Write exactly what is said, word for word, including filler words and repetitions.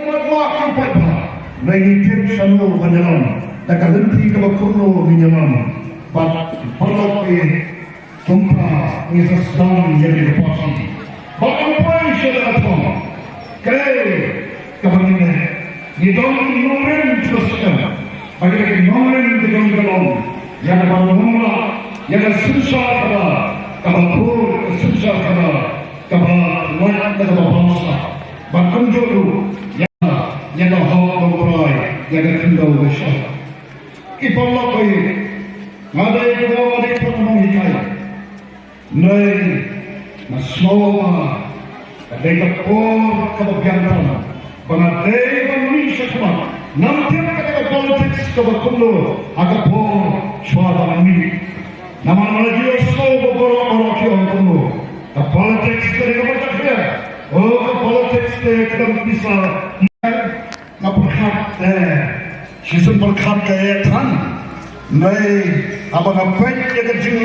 Wat wak ïa u paidbah, ngi tip shano ban ïalam, da ka lynti kaba kumno ngin ïalam. Bad paralok, kumta ngi sa sdang ïa kane ka party. Bad ngi poi sha ka thong. Kaei kaba ngi leh? Ngi don ki nongrim kiba skhem. Bad kita ki nongrim ki don ka long ïa kaba nongrim, ïa ka synshar kaba, kaba khuid, ka synshar kaba, kaba lait, kaba bamsap. Bad kumjuh ruh ïa, ïa ka hok nongprai, ïa ka khyndew ka shyiap. Ki paralok, nga dei kyndoh, nga dei paralok nonghikai. Hynrei nga sngew ba ka dei ka por kaba biang tam ba nga dei ban mih shakhmat. Ngam tip kata ka politics kaba kumno ha ka por shuwa ba ngan mih. Namar nga la ju ïohsngew ba baroh baroh ki ong kumno, ka politics ka dei kaba jakhlia. Oh, ka politics te ka dang pisa. Nga pyrkhat te, shisien pyrkhat ka ïa than. Hynrei haba nga peit ïa ka jing